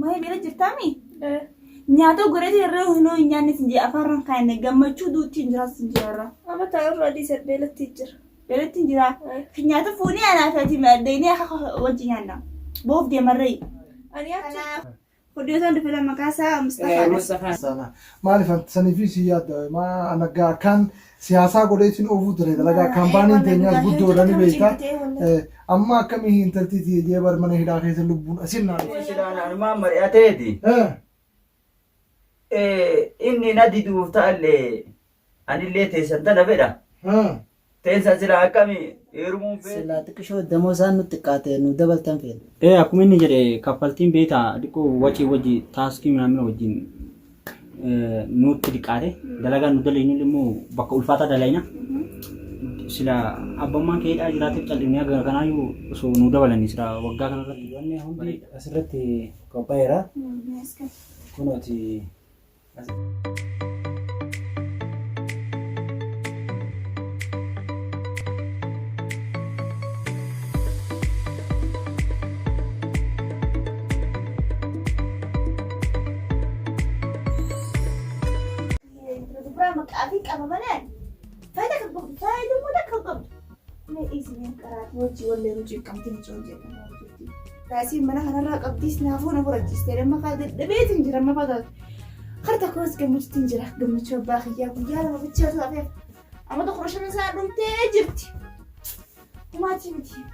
Maayii beela jirtaami? Nyaata goreetii irra hunoo hin nyaanne sin jee afaan irraan kaa'anne gammachuu duutti hin jiraas sin jee irra. Amma taa'urraa dhiisan beelatti jira. Beelatti hin jira. Nyaata fuunee anaa fi ati deemnee akka wajji nyaanna. Boof deemarree. Ani achi Kanaaf hordoftoota dhufee maqaa isaa Mustafaa. Mustafaa. Sana. Maaliif ati saniifii si yaadda maa ana gaa akkaan siyaasaa godheetiin oofuu ture dalagaa kaampaaniin teenyaas guddoodha ni beekta. Amma akkamii intalti tiyya jee bar mana hidhaa keessa lubbuun asin naa dhufte. Silaan anumaan mari'ateeti. Inni na diduuf ta'allee anillee teessan tana fedha. Teessan silaa akkami heerumuun feetu. Silaa xiqqishoo damoosaan nutti xiqqaate nu dabaltan feena. Ee akkuma inni jedhe kaffaltiin beektaa xiqqoo wacii wajji taaskii minaamina wajjin nutti diqqaate dalagaan nu dalaynu immoo bakka ulfaataa dalayna sila abbammaan kee hidhaa jiraateef cal'ifnee haga kanaayyuu osoo nu dabalanii sila waggaa kanarratti. Wanni hundi asirratti qophaa'eera. Kunooti. Dubraa maqaa fi qaba malee faayidaa kan qabdu faayidummaa takka hin qabdu. Mee dhiisi mee qaraatii hojii wallee nu cinqamti ni coon jedhama hojjetti. Raasiin mana kanarraa qabdiis naafuu na furachiiste damma kaa dadhabeetiin jira amma fagaa. Har tokkos gammachuutiin jira gammachuu abbaa kiyyaa guyyaa lama bichaatu hafeef. Amma tokko shan isaa dhumtee jirti. Humaatii miti.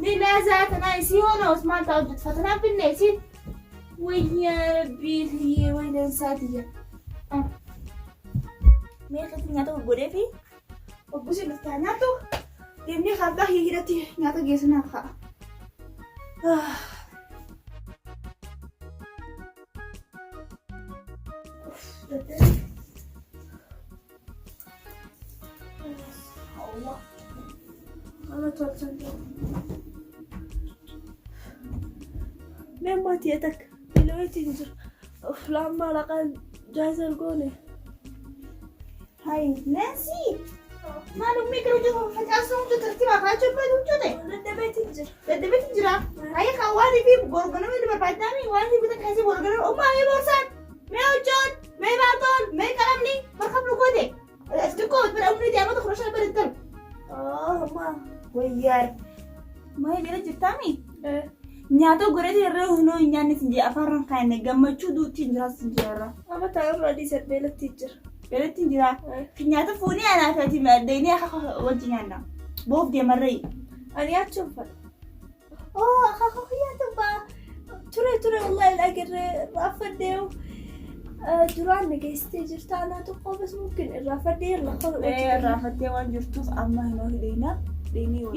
Mee laazaa tanaa isii hoona Osmaan ta'a hojjetu fatanaan finne isiin. Wayyaa rabbii kiyyee wayyaa saatiyya. Mee keessatti nyaata godhee fi Obbusi dhuftaa nyaattu deemnee abbaa kiyya hidhatti nyaata geessinaaf ka'a. Allah. Ana tolchan jiru. Mee maatii takka bilooyitiin jira. Lammaa laqaan jaazal goone. Hai, Nancy. Maal ummii gara hojii facaasuu hojii tartiiba kaachuu baay'ee hojjete. Dadhabeetiin jira. Dadhabeetu jira. Hayi kan waan fi gorgonamni ni barbaadaami waan fi bitan kaasee gorgonamni ummaa mee boorsaan mee hojjoon mee baatoon mee qalamni bakka nu goote. As xiqqoo bira umrii deemata 15 bira taru. Ah, ma. Wayyaar. Maal bira jirtaami? Nyaata goreetii irra hunoo hin nyaanne sin jee afaan irraan kaa'anne gammachuu duutti hin jiraas sin jee irra. Amma taa'urraa dhiisan beelatti jira. Beelatti hin jira. Nyaata fuunee anaa fi ati deemnee akka wajji nyaanna. Boof deemarree. Ani nyaachuun fedha. Oh, akaakuu kiyyaa tabbaa ture ture wallahi agarree irraanfadhee duraan na geessitee jirta anaa tokko bas mumkin irraanfadhee yalla Irraanfattee waan jirtuuf amma hinoo hidheena.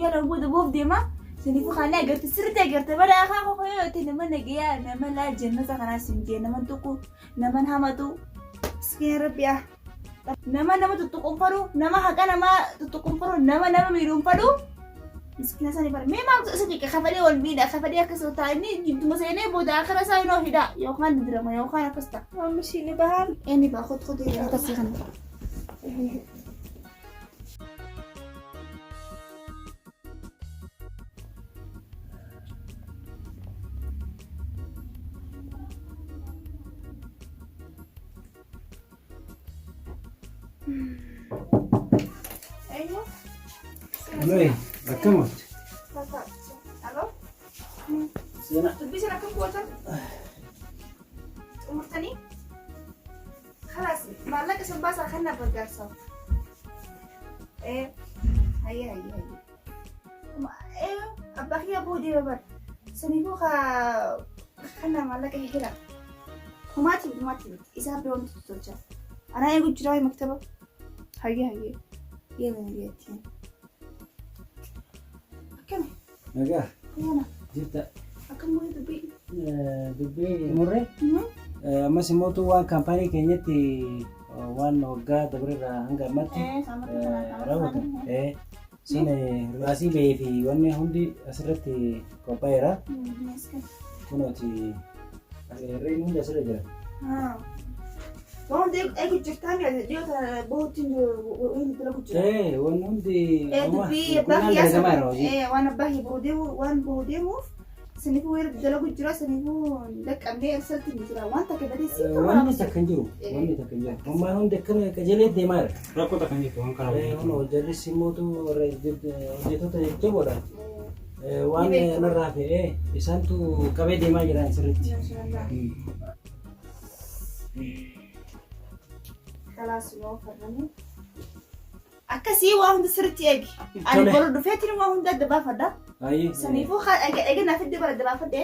Yeroo booda boof deema. Saniifuu kaanee agarte sirriitti agarte bara akaakuu kiyyaa yoo ta'e nama nagayaa nama laa jannata kanaa sin jee nama tuqu nama hamatu. Miskiina rabbi ah. Nama nama tuttuquun fadhu, nama haqa namaa tuttuquun fadhu, nama nama miidhuun fadhu. Miskiina sani bara. Mee maaltu isa xiqqe kafadhee wal miidha kafadhee akkas ta'a inni jidduma seenee booda akkana isaa inoo hidha yookaan dirama yookaan akkas ta'a. Mammi ishii ni bahaan. Inni baa kotu kotu akkasii kana. Eenyu? Noi, akkam oolche? Aloo? Seenaa. Dubbii sana akkam gootan? Xumurtanii? Kalaas maallaqa isin baasaa kan na gargaarsaaf. Ee, hayyee hayyee hayyee. Ee, abbaa kiyya boodee babar. Saniifuu kaa kana maallaqa hihira. Humaatii miti humaatii miti. Isaa bira wanti tolcha. Anaa eegu jira maktaba. Hayyee hayyee. Yeema nagaatti. Akkami? Nagaa Yana. jirta. Akkam goota dubbii? Dubbii xumurre. Ammas immoo waan kaampaanii keenyatti waan waggaa dabarerraa hanga ammaatti raawwatan. Sun baasii bahee fi wanni hundi asirratti qophaa'eera. Kunooti herreegni hundi asirra jira. Waan hundi eegu jirtaa mi'a dhiyoo tana bahutti hin dalagu jira. Ee wanni hundi Dubbii abbaa qulqullinaan dalagamaa jira hojii. kiyyaa waan abbaa kiyya bahuu deemu waan bahuu deemuuf Saniifuu weerra dalagu jira saniifuu dhaqqabnee ersatti ni jira waan takka badee si Wanni takka hin jiru. Wanni takka hin jiru. Hummaan hundi akkana qajeelee deemaa jira. Rakkoo takka hin jirtu waan karaa waliin. Kun jarris immoo warra hojjettoota jajjaboodha. Waan narraa fe'ee isaantu qabee deemaa jiran sirriitti. Kalaas yoo farramee. Akkasii waa hunda sirriitti eegi. Ani Tole. boru dhufeetiin waa hunda adda baafadha. Baay'ee. Saniifuu eega naaf iddoo bara adda baafadhe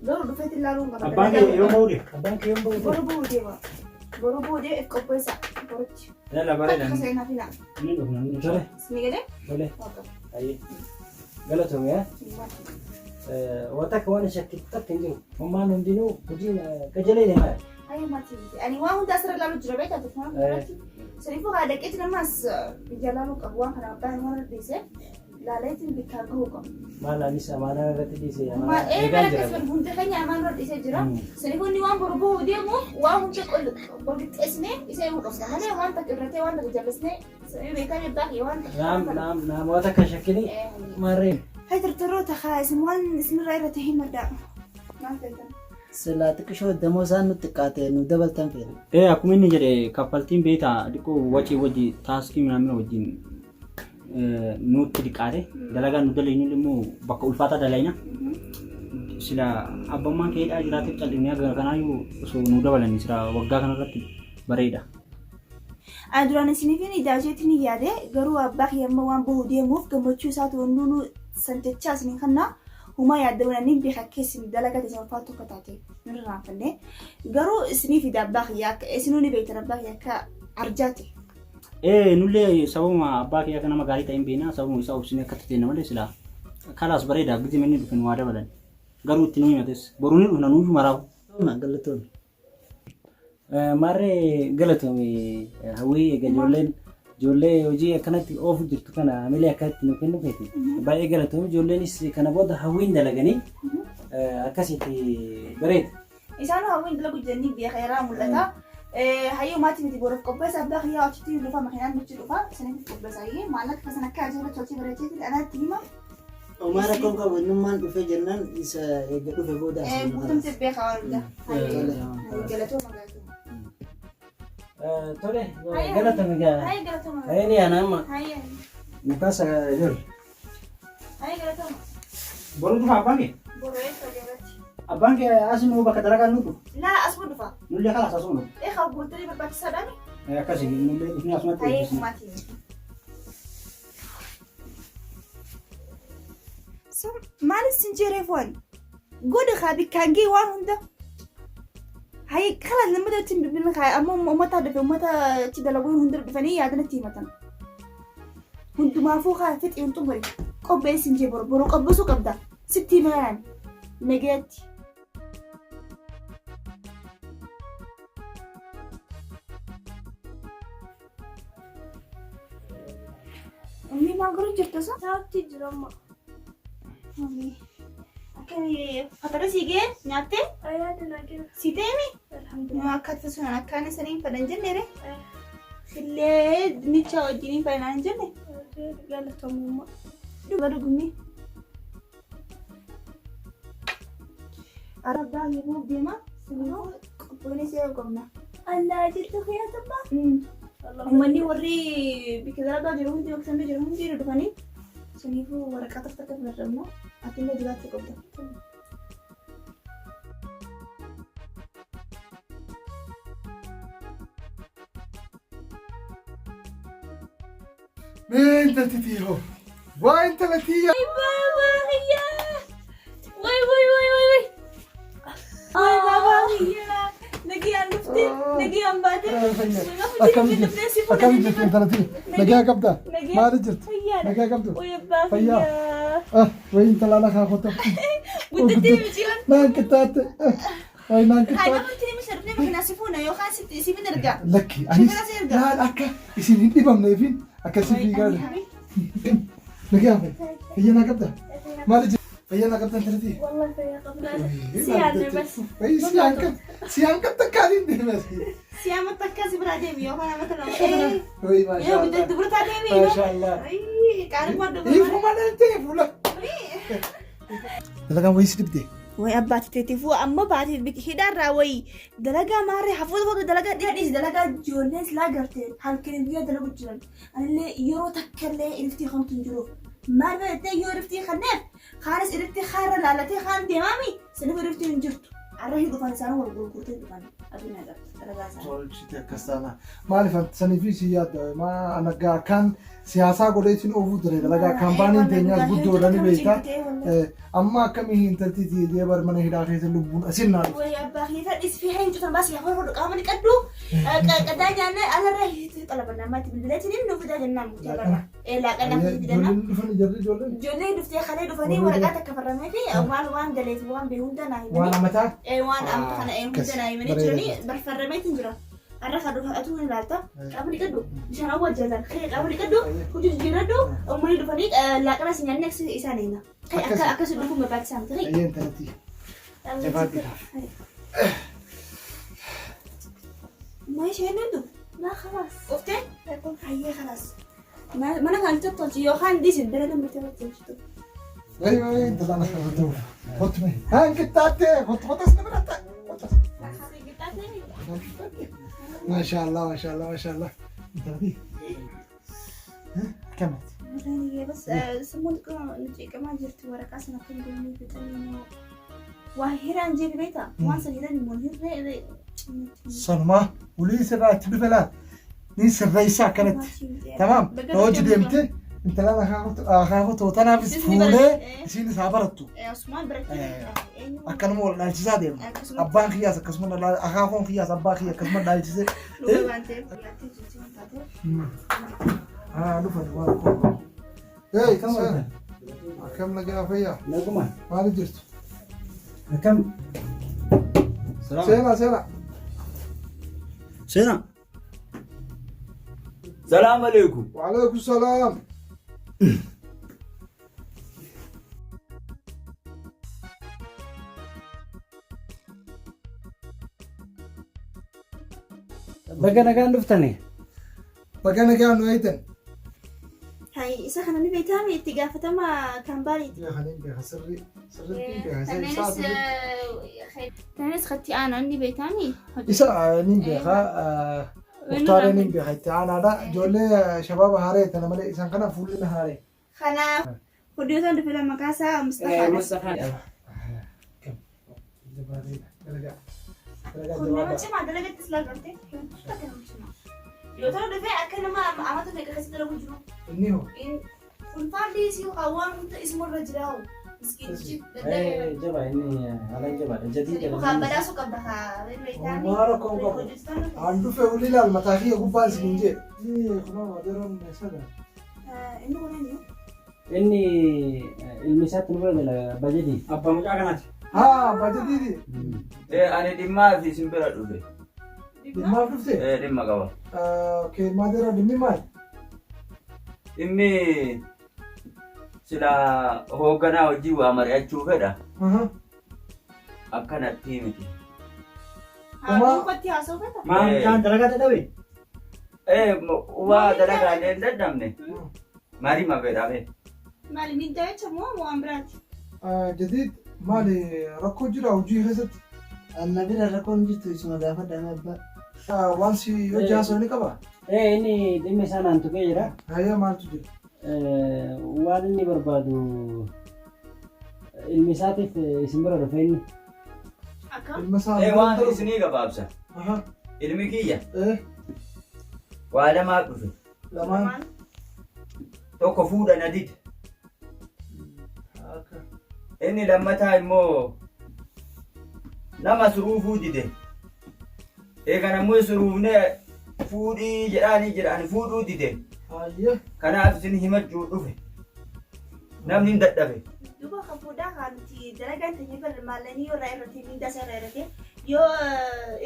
garuu dhufeetiin laaluu hin qaba. Abbaan kee yoo ba'u deema. Abbaan kee yoom ba'u? Boru bu'uu deema. Boru bu'uu deema if qopheessa. Borutti. Yalla bareeda. Takka seenaa fi naa. Ni dhufna ni dhufna. Tole. Isin galee? Tole. Waaqa. Baay'ee. Galatoome yaa. Waan takka waan shakkitu takka hin jiru. Hummaan hundinuu hojiin qajeelee deemaa jira. Ayya maatii miti. Ani waan hunda asirra ilaalu jira beektaa tokko irratti. Saniifuu haa dhaqeetiin ammas biyya ilaaluu qabu waan kana abbaan waan dhiise ilaaleetiin bikkaa gahuu qabu. Maal anis amaanaa irratti dhiise Maal amaanaa ee eegaa bara jira. akkasumas hunda keenya amaan irra dhiisee jira. Saniifuu inni waan boru bahuu deemu waan hunda qol qixxeessinee isa eeguu qabna malee waan takka irratee waan takka jallisnee sanii beekaa abbaa kee waan takka. Naam naam naam waan takka shakkini maarreen. Hay tortoroota kaa isin waan isinirraa irratti himadhaa. Maal feetan? Silaa xiqqishoo damoosaan nutti xiqqaate nu dabaltan feena. Ee akkuma inni jedhe kaffaltiin beektaa xiqqoo wacii wajji taaskii minaamina wajjin nutti xiqqaate dalagaa nu dalaynu immoo bakka ulfaataa dalayna. Sila abbammaan kee hidhaa jiraateef cal'ifnee haga kanaayyuu osoo nu dabalanii sila waggaa kanarratti bareeda. Ani duraan isiniifin idaajeetiin hin yaade garuu abbaa kiyya amma waan bahu deemuuf gammachuu isaatu hundinuu san jechaa isinii kannaa humaa yaadda waan inni beeka akka isin dalagaa teessan ulfaattuu akka taate hin irraanfanne garuu isinii fida abbaa kiyya akka isinuu ni beektan abbaa kiyya akka arjaate. Ee nullee sababuma abbaa kee akka nama gaarii ta'e hin beekna sababuma isaa obsinee akka ta'e malee sila kalaas bareeda gizima inni dhufe nu waa dabalan garuu itti nu himates boruu ni dhufna nuyyuu maraafu. Galatoomi. Maarree galatoomi hawwii egaa ijoolleen ijoollee hojii akkanatti oofu jirtu kana hamilee akkanatti nu kennu keeti. Baay'ee galatoomi ijoolleenis kana booda hawwiin dalaganii akkasitti bareeda. Isaan hawwiin dalagu jiranii beeka irraa mul'ata. Hayyuu maatii miti boruuf qopheessa abbaa kiyyaa achitti dhufa makiinaan nutti dhufa isiniif qopheessa hayyee maallaqa kasan akka ajaa'iba tolchee bareecheetiin anaatti hima. Homaa rakkoon qabu innummaan dhufe jennaan isa eega dhufe booda as nu Guutumti beekaa waan hunda. Galatooma galatooma. Tole galatoomi gaa. Hayyee galatooma. Hayyee ni yaana amma. Hayyee. Mukaasa jiru. Hayyee galatooma. Boruu dhufa abbaan kee? Boru eessa jalatti? Abbaan kee as nu bakka dalagaa nu dhufa. Laa asuma dhufa. Nullee kalaas asuma dhufa. Ee haa guuttanii barbaachisaadhaani. Akkasii nullee dhufnee asumatti Hayyee eebbisna. maatii. Maaliif sin jeereef waan godha kaa bikkaan gee waan hunda hayi kala nama datti hin bilbilin kaa amma uummata dhufe uummata achi dalaguu hunda dhufanii yaadana itti himatan hundumaafuu kaa fixi hin xumuri qopheessi hin jee boru boru qopheessuu qabda sitti himayaan nageetti. Ummi maal godhu jirta sa? Taa'utti jira amma. Ummi. Akkami fatara sii ga'e nyaattee? Ayyaana naa kenna. Sii ta'e mi? Alhamdulillah. Akka sun akkaan isaniin fedhan jenne re. Sillee dinnicha wajjiniin fedhan hin jenne. Galatamummaa. Dhuga dhugummi. Arabbaa himuuf deema. Sinimmoo qophoonee seera qabna. Allah jirtu kiyyatummaa. Uummanni warri bikka dalagaa jiru hundi bakka sana jiru hundi dhufanii saniifuu waraqaa takka takka fayyadamna. Ati illee jiraachuu qabda. Mee intalti tiihoo. Waa intala tiyya. Baabaa kiyyaa. Way way way way way. Way baabaa kiyyaa. Nagiyaan dhufte nagiyaan baate. Akkam jirti? Akkam jirti intala tiyya? Nagaa qabdaa? Maali jirti? Nagaa qabdu? Way abbaa Fayyaa. kiyyaa. Ah, wayi intala ala kaa kottu. Guddattee miciiran. Naan qixxaatte. Wayi naan Haa qixxaatte. namni itti misirree makiinaa si fuuna yookaan si si bin ergaa. Lakki anis Shifira si ergaa. laal akka isin hin dhibamneefin akkasii fiigaa jira. Nagaa fa'i. Fayyaa naa qabdaa? Maali jirti? Fayyaa naa qabdaa intala tiyya? Wallahi fayyaa qabnaa. Si yaadne bas. Wayi si hanqat si hanqat akkaaniin deemas. Si amata akkas biraa deemi yookaan amata lama. Wayi maashaa Yoo Allah. guddatte dubara deemi. Maashaa Allah. Qaanii dubara. Ifuma dhaltee fuula. Dalagaan wayii si dhibdee? Way abbaati teetiifuu amma baati hidhaarraa wayi dalagaa maarree hafuuta fuudhu dalagaa dhiisi dalagaa ijoolleen silaa garte halkanii guyyaa dalagu jiran. Anillee yeroo takka illee iriftii kamtu hin jiruuf. Maal jettee yoo iriftii kanneef kaanis iriftii kaarra laalatee kaan deemaami saniif iriftiin hin jirtu. Arra hin dhufan isaan wal gurgurtee hin dhufan. Aduun agartu dalagaa isaanii. Tolchite akkas taana. Maaliif ati saniif si yaadda maa ana gaa akkaan siyaasaa godheetiin oofuu ture dalagaa kaampaaniin teenyaas guddoodha ni beekta. Amma akkamii intalti tiyya bar mana hidhaa keessa lubbuun asin naa dhufte. Way abbaa kee fadhis fi hin cutan baasi hafuura fudhu qaama dhiqadhu qadaa nyaanne alarra xalabanna ammaatti bilbileetiin nu fidaa jennaan murtee barra. Laaqana fi fidanna. Ijoolleen dhufan jarri ijoolleen. Ijoollee dhuftee kalee dhufanii waraqaa takka farramee fi waan waan galeef waan bee hunda naa Waan himanii. amataa. Waan amma kana hunda naa himanii jiranii barfarrameetiin jira. Har'a kan dhufa atuu ni ilaalta. Qaama dhiqadhu bishaan awwaa jalaan kee qaama dhiqadhu hojii jijjiirradhu uummanni dhufanii laaqana si nyaanne isaan eegna. Kee akka akkasii dhufuun barbaachisaa miti. Ayyee intalatti. Jabaadhu. ما شايلين ما خلاص Uftee? Hayyee خلاص. Mana kan tolchi yookaan dhiisin bira lammattee tolchitu. Wayi wayi intala ana qabatu. Kottu mee. Haan qixxaattee kottu kottas na bira ta'a. Kottas. Maashaallah maashaallah maashaallah. Intalatti. Akkamati? بس sammuun xiqqoo nu ceeqamaa jirti waraqaa sana akka hin fixanii waa hiraan jeebi beektaa waan san hiran immoo hirree Sanumaa ulii sirraa itti dhufe laal. Ni sirreessa akkanatti. Tamaam. Na hojii deemte intalaan akaakuu tanaafis fuulee isiin isaa barattu. Asumaan biratti Akkanuma wal dhaalchisaa deema. Abbaan kiyyaas akkasuma akaakuun kiyyaas abbaa kiyya akkasuma dhaalchisee. Dhuga waan ta'eef laattee jirti waan taateef. Haa dhufan waan koo. Hey, seena. Akkam nagaa fayyaa? Naguma. Maali jirtu? Akkam. Seena seena. Seenaa. Salaam alaikum. Waalaikum salaam. Baga nagaan dhuftani. Baga nagaan nu eegdan. Hai isa kana ni beektaa itti gaafatama kaampaaniiti. Beekaniin beeka sirrii sirriitti beeka isaa sirrii. Taneenis katti aanaa ni beektaami. Isa nin beeka Muktaaraa nin beeka itti aanaadha. Ijoollee shabaaba haaree tana malee isaan kana fuulli na haaree. Kanaaf hojjetaan dhufe maqaa isaa Mustafaa. Mustafaa. Kun nama cimaa dalagatti silaa gartee akka nama cimaa. Yoo ta'u dhufee akka nama amata meeqa keessa dalagu jiru. Inni hoo? Ulfaan dhiisii waan hunda isumarra jira hoo. Miskiinichi dadhabee. Jaba inni haalaan jabaadha. Jadii Mukaan badhaasuu qabda haa. Homaa rakkoo hin qabu. Aan dhufe ulli ilaal mataa kiyya gubbaan isin hin jee. Inni kunoo adeeroon sada. Inni kun eenyu? Inni ilmi isaatti nu bira jala bajedii. Abbaa mucaa kanaati. Haa baajatiiti. Ani dhimmaa fi isin bira dhufe. Dhimmaaf dhufte? Dhimma qaba. Okey maadeeroo dhimmi maali? Dhimmi sila hoogganaa hojii waa mari'achuu fedha. Akkanatti miti. Haa dhuunfatti haasa'uu feeta? Maa mucaan dalagaa dadhabe? Waa dalagaa illee hin dadhabne. Marima fedhame. Maali miidhaa jecha moo waan biraati? Jadiid maali rakkoo jira hojii keessatti? Anna bira rakkoon jirtu isuma gaafadha ana abbaa. Waan si hojii haasa'u ni qaba? Inni dhimma isaa naan tuqee jira. Hayyee maaltu jira? Waan inni barbaadu ilmi isaatiif isin bira dhufe inni. Akkam? Ilma isaa Waan isinii gabaabsa. Ilmi kiyya waa lamaa dhufe. Lamaan. Tokko fuudha na dide. Inni lammataa immoo nama suruufuu dide. Eegan ammoo suruufnee fuudhii jedhaanii jedhaan fuudhuu dide. Hayyee. Kanaaf isin himachuu dhufe. Namni hin dadhabe. Duuba kan fuudhaa kan nuti dalagaan teenya bar maallaqni yoo irraa irratti miindaa isaa irraa irratti yoo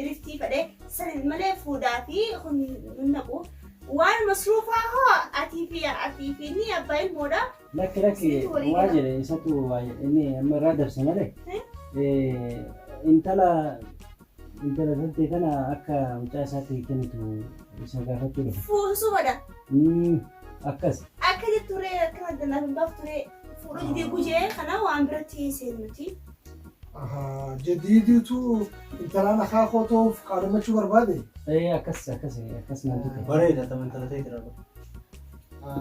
iriftii fedhe san malee fuudhaa fi kun nun naqu. Waan masruufaa hoo atii fi atii fi inni abbaa ilmoodha. Lakki lakki waa jedhe isatu waa jedhe inni amma irraa dabse malee intala intala tantee tana akka mucaa isaatti kennitu isa gaafachuu dhufe. Fuusumadha. Akkas. Akka jettu ree akka addanaaf hin baaftu ree fuudhuu didee gujee kana waan biratti seennuti. Ahaa, Jadiidiitu intalaan akaakoo ta'uuf qaadhimachuu barbaade. Akkas akkas akkas naan jette. Bareeda ta'an intala ta'e jira.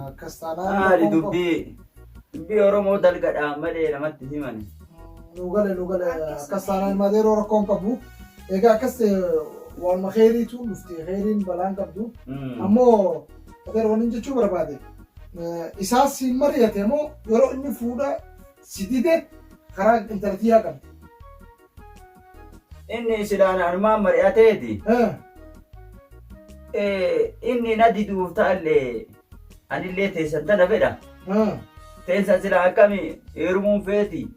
Akkas taanaan. Maali dubbii dubbii Oromoo dalgadhaan malee namatti himani. Nu gale nu gale akkas taanaan madeeroo rakkoon qabu. Egaa akkas ta'e waanuma keeriitu dhufte keeriin balaan qabdu. Ammoo madeeroo wanni jechuu barbaade. Isaas siin mari'ate moo yeroo inni fuudha si dide karaa intala tiyyaa qabde. Inni silaan anumaan mari'ateeti. Inni na diduuf ta'allee anillee teessan tana fedha. Teessan silaa akkami heerumuun feeti.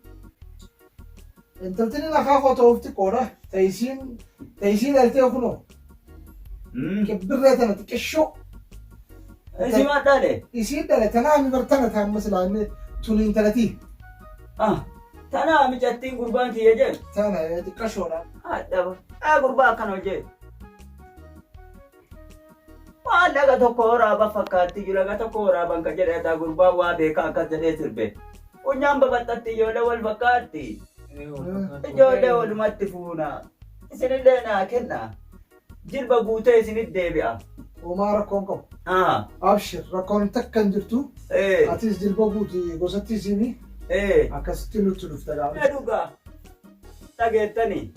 Intalti inni akaakoo ta'uuf xiqqoodha. Ta'isiin ta'isiin dhaltee kunoo qibirree tana xiqqishoo. Isii maal dhale? Isiin dhale tanaa mi bar tana ta'amma silaa inni tun intalatii. Ah, tanaa micattiin gurbaan kiyya jedhu. Tana xiqqashoodha. Adhaba. Ah, gurbaa akkana hojjetu. Waan laga tokko waraaba fakkaatti jiru laga tokko waraaban kan jedhe taa gurbaan waa beekaa akkas jedhee sirbe. Funyaan babal'atti ijoollee wal fakkaatti. Ijoollee walumatti fuuna. Isinillee naa kenna. Jilba guutee isinit deebi'a. Homaa rakkoon qabu. Ah, Abshir rakkoon takka hin jirtu. eh, Atis jilba guuti gosatti isiini eh. akkasitti nutti dhufta Na gaafa. dhugaa. Dhageettanii.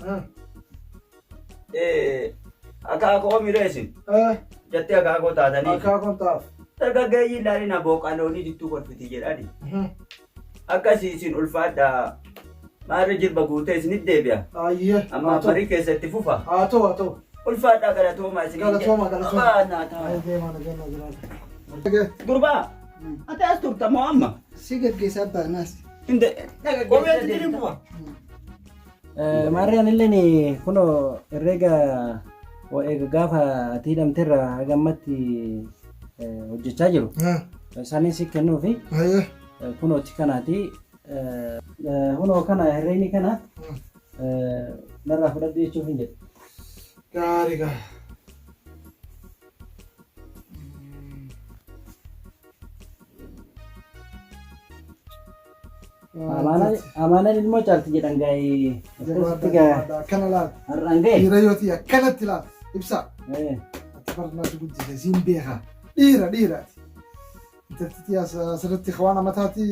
Eh, akaakoo mireesin. Jettee akaakoo taatanii. Akaakoon ta'aaf. Dargaggeeyyii ilaalina booqaloonii dittuu kolfiti jedhani. Akkasii isin ulfaadha. Maarri jilba guutee isinit deebi'a. Ayyee. Amma marii keessatti fufa. Haa ta'u haa ta'u. Ulfaadhaa galatoomaa isin. Galatooma galatooma. Abbaa ta'a. Ayyee deemaa na jenna jiraata. Gurbaa, ati as turta moo amma? Si gaggeessaa baanaas. Inde. Kophee ati jirin kufa. Maarree anilleen kunoo herreega eega gaafa ati hidhamterra haga ammatti hojjechaa jiru. Isaanis si kennuufi Ayyee. kunooti kanaati. Kunoo kana herreegni kana narraa fudhadhu jechuuf hin jedhu. Gaarii gaa. Amaanaan ilmoo caalti jedhan gaa'ee akkasitti gaa Akkana laal. har'aan ga'e. Dhiira yoo ta'e akkanatti laal. Ibsa. Ati barnaatu guddise siin beeka. Dhiira dhiira ati. Intalti asirratti waan amataati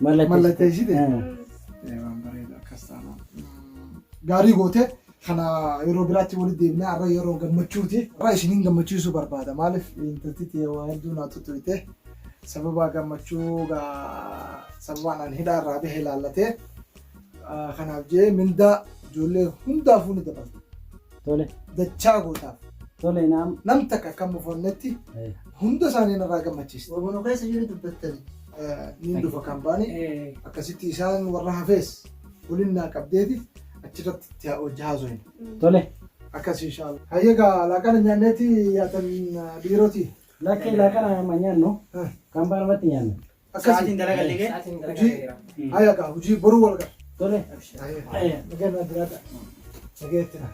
mallatteessite. Waan bareeda akkas taanaan. Gaarii goote kana yeroo biraatti walitti deebinee har'a yeroo gammachuuti. Har'a isiniin gammachiisuu barbaada. Maaliif intalti ta'e waa hedduu naa tuttuqte. Sababa gammachuu sababaan an hidhaa irraa bahe ilaallatee kanaaf jee mindaa ijoollee hundaafuu ni dabalta. Tole. Dachaa gootaaf. Tole naam. Nam takka akka mufannetti hunda isaanii narraa gammachiiste. Wabonoo keessa jiru dubbattani. Niin dhufa kan baani akkasitti isaan warra hafees waliin naa qabdeeti achirratti itti hojii haasoyin. Tole. Akkas inshallah. Hayyagaa laaqana nyaanneeti yaatan dhiiroti. Lakkee laaqana amma nyaannu kan baanumatti nyaannu. Akkasii. Dalagallee ga'e. Hojii hayyagaa hojii boruu wal gara. Tole. Nagaa naa jiraata. Nagaa itti naa.